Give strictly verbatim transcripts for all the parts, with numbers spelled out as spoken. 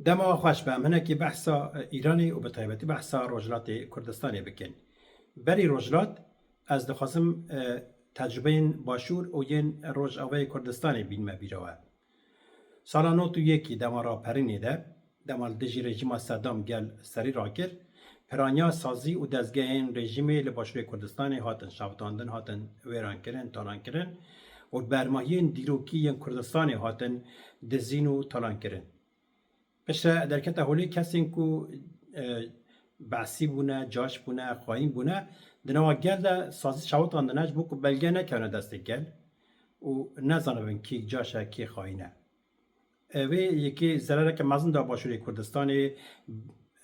Dema xweş be, em hinekî behsa, e, Îranê û bi taybetî behsa Rojhilatê Kurdistanê bikin. Berî Rojhilat, ez dixwazim, e, tecrubeyên Başûr û yên Rojavayê Kurdistanê bînime bîra we. Sala nod û yekî dema raperînê de, dema li dijî rejîma Sedam gel serî rakir, piraniya sazî û dezgehên rejîmê li Başûrê Kurdistanê hatin şewitandin, hatin wêrankirin, talankirin û bermahiyên dîrokî yên Kurdistanê hatin dizîn û talankirin. Piştre derkete holê kesên ku, e, behsî bûne, caş bûne, xayîn bûne, di nava gel de sazî şewitandine ji bo ku belge nekevne destê gel û nezanibin kî caş e, kî xayîn e. E, vê yekê zerareke mezin da Başûrê Kurdistanê,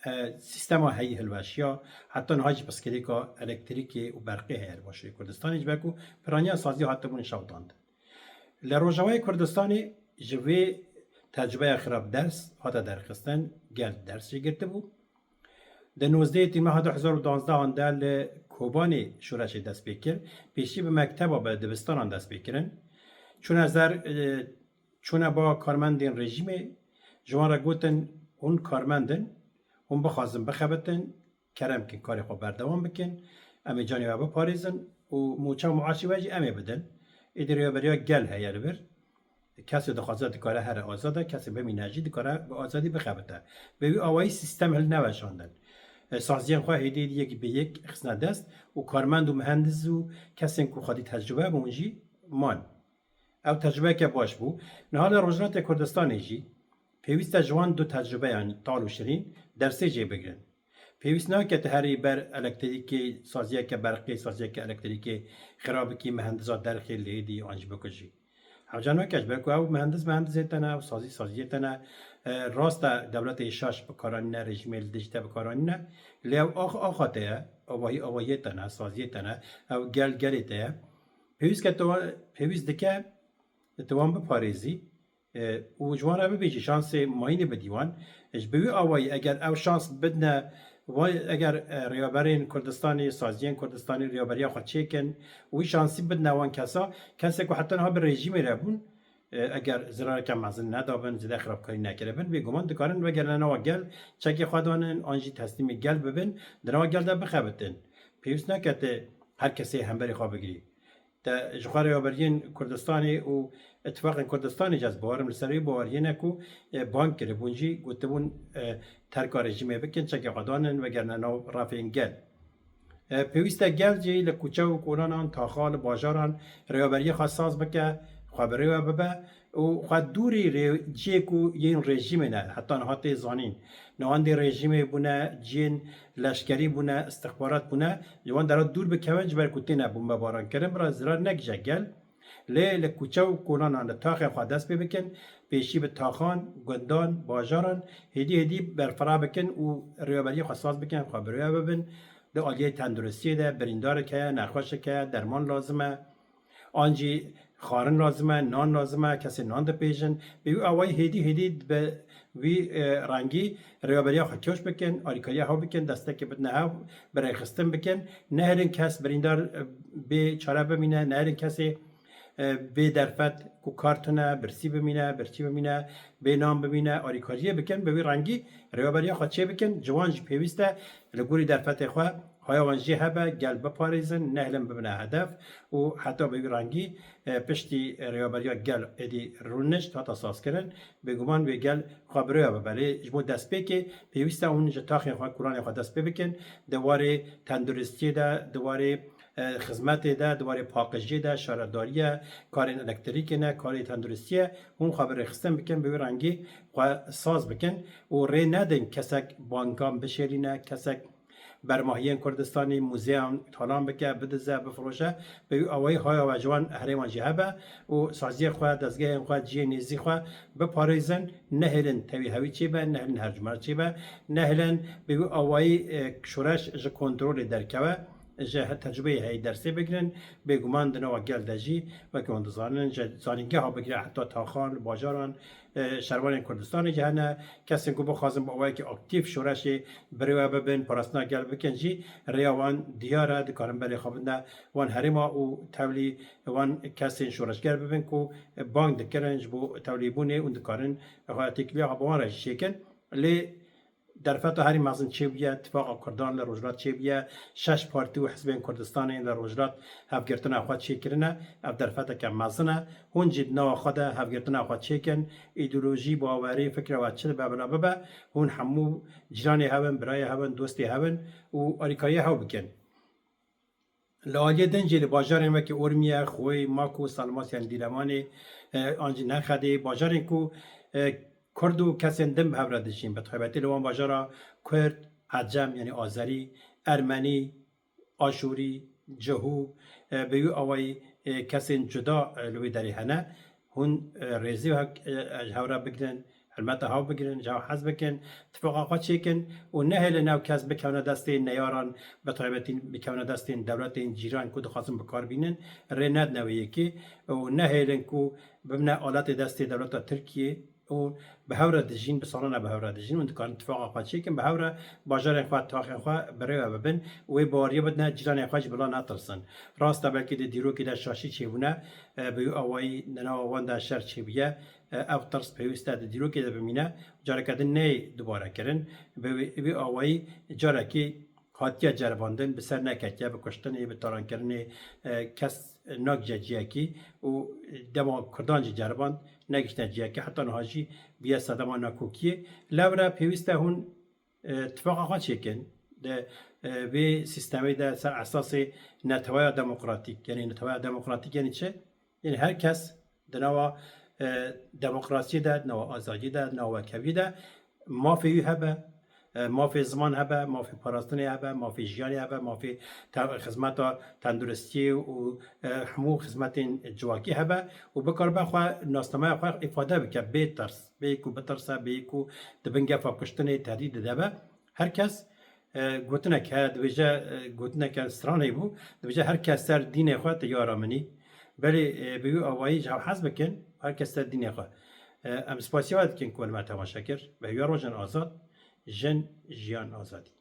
e, sîstema heyî hilweşiya, heta niha jî piskirêka elektrîkê û berqê heye li Başûrê Kurdistanê, ji ber ku piraniya sazî hatibûn şewitandin. Li Rojavayê Kurdistanê ji vê tecrubeya xirab ders hate derxistin, gel ders jê girtibû. Di nozdehê Tîrmeha du hezar û duwazdeh de li Kobanê şoreşê dest pê kir. Pêşî bi mekteba, bi dibistanan dest pê kirin. Çûne ser, e, çûne ba karmendên rejîmê, ji wan re gotin, hûn karmend in, hûn bixwazin bixebitin, kerem kin karê xwe berdewam bikin, em ê canê we biparêzin û moça û miaşê we jî em ê bidin. Êdî rêveberiya gel heye li vir. Kesê dixwaze dikare here azad e, kesê bimîne jî dikare bi azadî bixebite. Bi wî awayî sîstem hilneweşandin. E, saziyên xwe hêdî hêdî yek bi yek xistine dest û karmend û mihendiz û kesên ku xwedî tecrube bûn jî man. Ew tecrubeyeke baş bû. Niha li Rojhilatê Kurdistanê jî pêwîst e ji wan du tecrubeyan tal û şirîn dersê jê bigirin. Pêwîst nake tu herî ber elektrîkê, saziyeke berqê, saziyeke elektrîkê xira bikî, mihendiza derxê lê dî an jî bikujî. Hewce nake ji ber ku ew mihendiz mihindizê te ne, ew sazî saziyê te ne. E, rast e, dewletê şaş bi kar anîne, rejîmê li dijî te bi kar anîne. Lê ew ax axa te ye, avahî avahiyê te ne, saziyê te ne. Ew gel gelê te ye. Pêwîst ke tu wan, pêwîst dike tu wan biparêzî, e, û ji wan re bibêjî, şansê mayînê bidî wan. Ji bi wî awayî eger ew şans bidine, wa-, eger, e, rêveberên Kurdistanê, saziyên Kurdistanê rêveberiya xwe çêkin û wî şansî bidine wan kesa, kesê ku heta niha bi rejîmê re bûn, e, eger zirareke mezin nedabin, zêde xirabkarî nekiribin, bêguman dikarin vegerine nava gel, çekê xwe danin, an jî teslîmê gel bibin, di nava gel de bixebitin. Pêwîst nake tu her kesê hemberî xwe bigirî. Te ji xwe rêveberiyên Kurdistanê û Îtifaqên Kurdistanê jî ez bawerim li ser wê baweriyê ne ku, e, bang kiribûn jî gotibûn, e, terka rejîmê bikin, çekê xwe danin, vegerine nav refên gel. E, pêwîst e gel jî li kuçe û kolanan, taxa, li bajaran rêveberiyê xwe saz bike, xwe bi rê ve bibe û xwe dûrî rê-, cihê ku yên rejîmê ne, heta niha tê zanîn. Navendê rejîmê bûne, cihên leşkerî bûne, istixbarat bûne, ji wan dera dûr bikevin, ji ber ku têne bombebaran kirin, bira zirar negije gel. Lê li kuçe û kolanan li taxên xwe dest pê bikin, pêşî bi taxan, gundan, bajaran hêdî hêdî berfireh bikin û rêveberiyê xwe saz bikin, xwe bi rê ve bibin. Di aliyê tenduristiyê de birîndarek heye, nexweşek heye, derman lazim e. An jî xwarin lazim e, nan lazim e, kesê nan dipêjin. Bi wî awayî hêdî hêdî bi wî, e, rengî rêveberiya xwe kewş bikin, alîkariya hev bikin, destekê bidine hev, bi rêxistin bikin. Nehêlin kes birîndar, e, bê çare bimîne, nehêlin kesê, e, bê derfet ku kar tune, birsî bimîne, birçî bimîne, bê nan bimîne, alîkariyê bikin, bi wî rengî rêveberiya xwe çê bikin. Ji wan jî pêwîst e li gorî derfetê xwe haya wan jê hebe, gel biparêzin, nehêlin bibine hedef û heta bi wî rengî, e, piştî rêveberiya gel êdî rûnişt hata sazkirin, bêguman wê gel xwe bi rê ve bibe. Lê ji bo destpêkê pêwîst e hûn ji taxên xwe, kolanên xwe dest pê bikin. Di warê tenduristiyê de, di warê, e, xizmetê de, di warê paqijiyê de, şaredariyê, karên elektrîkê ne, karê tenduristiyê, hûn xwe bi rêxistin bikin, bi wî rengî xwe saz bikin û rê nedin kesek bankan bişêlîne, kesek bermahiyên Kurdistanê, muzeyan talan bike, bidize, bifiroşe, bi wî awayî haya we ji wan herêman jî hebe û saziyê xwe, dezgehên xwe, cihê nêzî xwe biparêzin, nehêlin tevî hewî çêbe, nehêlin hercumar çêbe, nehêlin bi wî awayî, e, şoreş ji kontrolê derkeve, ji he-, tecrubeyê heyî dersê bigirin, bêguman di nava gel de jî, weke hûn dizanin, ji zanîngeha bigire heta taxan, bajaran, e, şervanên Kurdistanê jî hene, kesên ku bixwazin bi awayekî aktîf şoreşê bi rê ve bibin, parastina gel bikin jî rêya wan diyar e, dikarin berê xwe bidine wan herêma û tevlî wan kesên şoreşger bibin ku bang dikirin ji bo tevlîbûnê û dikarin xwe têkiliya xwe bi wan re jî çêkin. Lê derfeta herî mezin çêbûye, tifaqa Kurdan li Rojhilat çêbûye, şeş partî û hizbên Kurdistanê li Rojhilat hevgirtina xwe çêkirine. Ev derfeteke mezin e. Hûn jî di nava xwe de hevgirtina xwe çêkin. Îdeolojî, bawerî, fikra we çi dibe bila bibe, hûn hemû cîranê hev in, birayê hev in, dostê hev in û alîkariyê hev bikin. Li aliyê din jî li bajarên wekî Urmiye, Xwê, Mako, Salmasyan, Dîlemanê, e, an jî Nexedê, bajarên ku, e, Kurd û kesên din bi hev re dijîn, bi taybetî li wan bajara Kurd, Ecem, yanî Azerî, Ermenî, Aşûrî, Cihû, e, bi wî awayî, e, kesên cuda, e, li wê derê hene. Hûn, e, rêzî hek-, e, ji hev re bigirin, hurmeta hev bigirin, ji hev hez bikin, tifaqa xwe çêkin û nehêlin ew kes bikevne destê neyaran, bi taybetî bikevne destên dewletên cîran ku dixwazin bi kar bînin, rê nedine wê yekê û nehêlin ku bibine aletê destê dewleta Tirkiyê û bi hev re dijîn, bi salan e bi hev re dijîn û dikarin tifaqa xwe çêkin, bi hev re bajarên xwe, taxên xwe bi rê ve bibin û wê baweriya bidine cîranên xwe jî bila netirsin. Rast e, belkî di dîrokê de şaşî çêbûne, e, bi wî awayî di nava wan de şer çêbûye, e, ev tirs pêwîst e di dîrokê de bimîne, careke din neyê dubare kirin. Bi wî, wî awayî carekê hatiye ceribandin, bi ser neketiye, bi kuştinê, bi talankirinê, e, kes nagihîje ciyekî û dema Kurdan jî ceriband, negihîştine ciyekî, heta niha jî bûye sedema nakokiyê. Lewre pêwîst e hûn, e, tifaqa xwe çêkin. Di, e, vê sîstemê de ser esasê netewaya demokratîk, yanî netewaya demokratîk yanî çi? Yanî her kes di nava, e, demokrasiyê de, di nava azadiyê de, di nava wekheviyê de mafê wî hebe, e, mafê ziman hebe, mafê parastinê hebe, mafê jiyanê hebe, mafê te-, xizmeta tenduristiyê û, e, hemû xizmetên civakî hebe û bikaribe xwe nasnameya xwe îfade bike bê tirs, bê ku bitirse, bê ku di bin gefa kuştinê tehdîdê de be. Her kes, e, gotinek heye, dibêje, e, gotineke stranê bû, dibêje, "Her kes ser dînê xwe teyara min î." Belê, e, bi wî awayî ji hev hez bikin, her kes ser dînê xwe. E, em spasiya we dikin ku li me temaşe kir. Bi hêviya rojan azad, jin, jiyan, azadî.